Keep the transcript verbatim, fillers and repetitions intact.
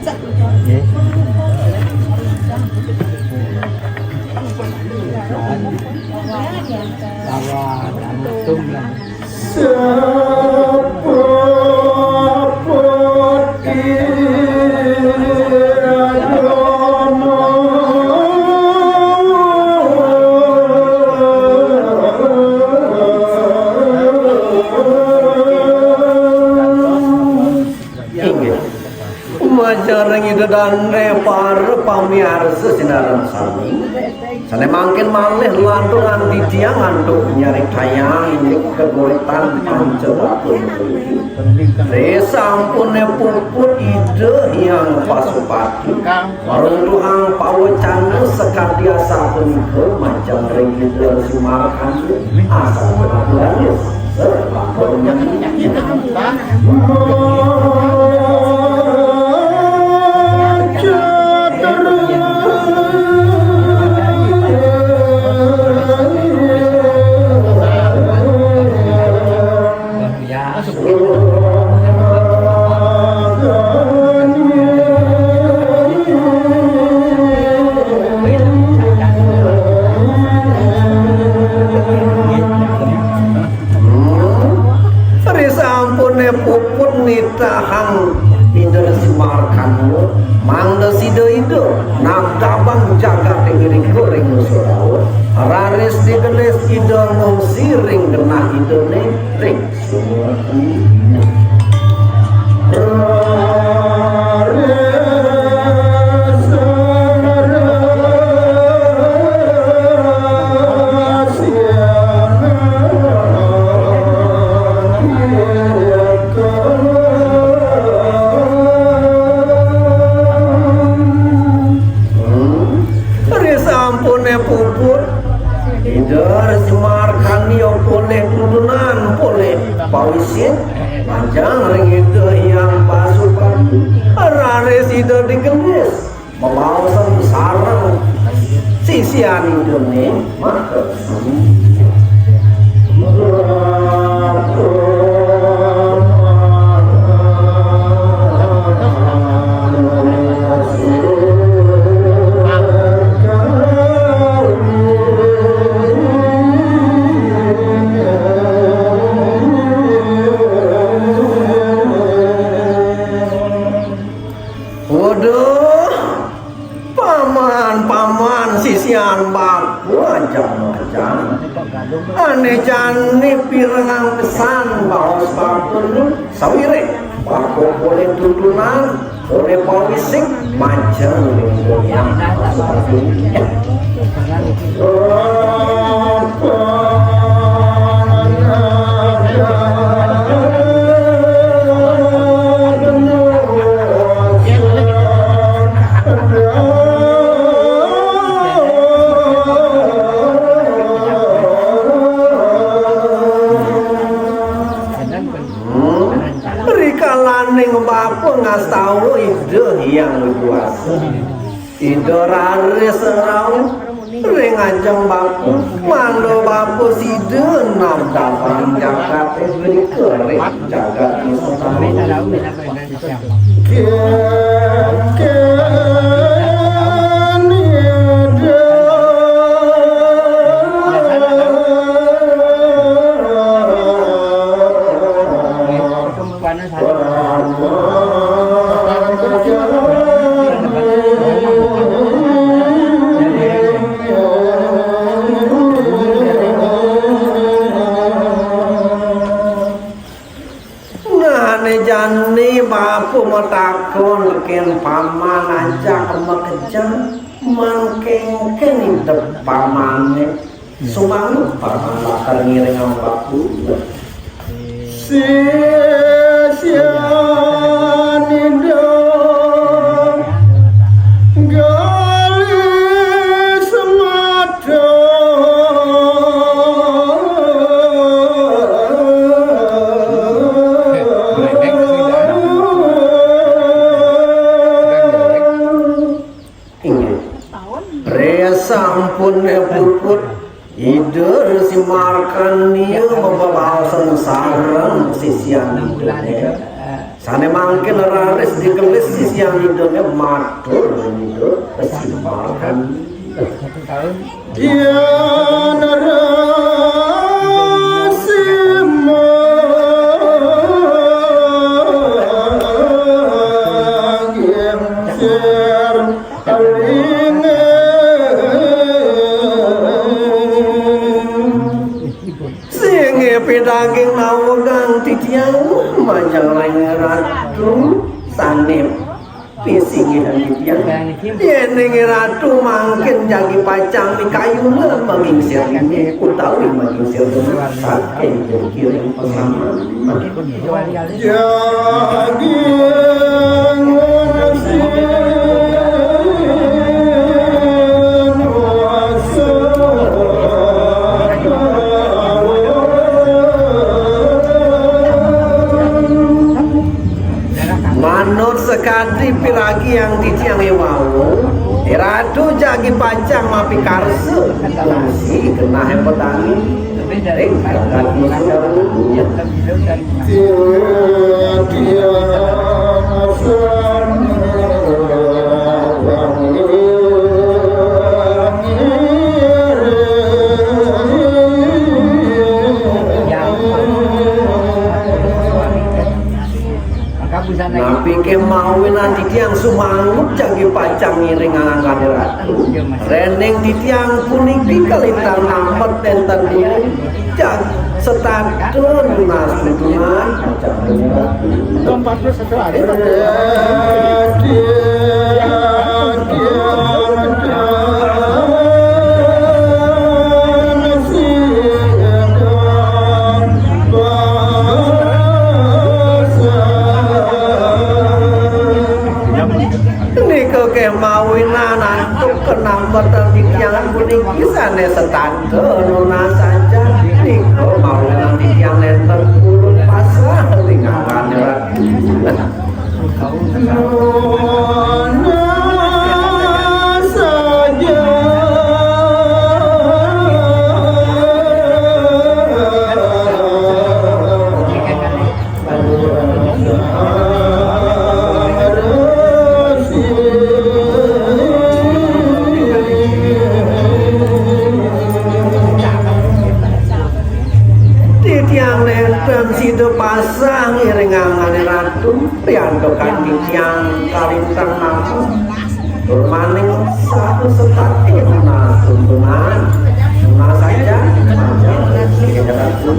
Nggih. Lawan anu tum lah. Inggih. Majeng ring Ida dané para pamiarsa sinareng sami. Sané mangkin malih lanturan titiang antuk nyaritaang inggih geguritan panca waktu puniki. Ri sampuné puput Ida Hyang Pasupati, maruntuhang pawecana sakadi asapunika majeng ring Ida Simarkanda. Asal Ri sampuné puput nitahang Ida Resi Markanda, mangda sida Ida nabdabang jagaté irika ring Surawa, raris digelis Ida ngungsi ring genah Idané ring Ri sampuné puput, Ida Resi Markanda polih tudunan, polih pawisit, majeng ring Ida Hyang Pasupati. Raris Ida digelis, mabaosan sareng sisian Idané, maka Waduh, paman, paman, sisian bapa, ajam-ajam. Ané jani pirengang pesan baos bapa nu, sawiréh bapa polih tudunan, polih pawisit, majeng ring Hyang Pasupati. Rikalaning bapa ngastawa Ida Hyang Widhi Wasa, Ida raris rauh ring ajeng bapa, mangda bapa sida nabdabang jagaté punika ring jagat Nusantara. Nah, né jani bapa matakon tekén paman ajak makejang, mangkengken idep pamané. Sumanget paman lakar ngiringang bapa. Sisian Ida gali semata. Inggih. Ri sampuné puput, Ida Resi Markandia mabaosan sareng sisian Idané. Sané mangkin raris dikelis sisian idané matur ring Ida Resi Markanda. Yén Resi Markanda Sing ngepidaging nawegang titiang majeng ring Ratu sané pisinggihan titiang. Yéning Ratu mangkin jagi pacang mikayunan magingsir utawi magingsir saking kiring pasaman. Manut sakadi piragiang titiang wau, Ratu jagi pacang mapikarsa ngungsi genahé petani. Ring jagat Mesir. Napi ké mawinan titiang sumangup jagi pacang ngiring anganggané Ratu? Rening titiang puniki kalintang nambet nénten gunung, jag setata nunas tuntunan pacang Ratu. Nika ké mawinan antuk kenambetan titiang puniki sané setata nunas saja. Nika mawinan titiang nénten purun pasrah ring anggané Ratu. Titiang nénten sida pasrah ngiring anggané Ratu, riantukan titiang kalintang nambet. Tur maning saha setata nunas tuntunan. Nunas saja, panjang, sida Ratu.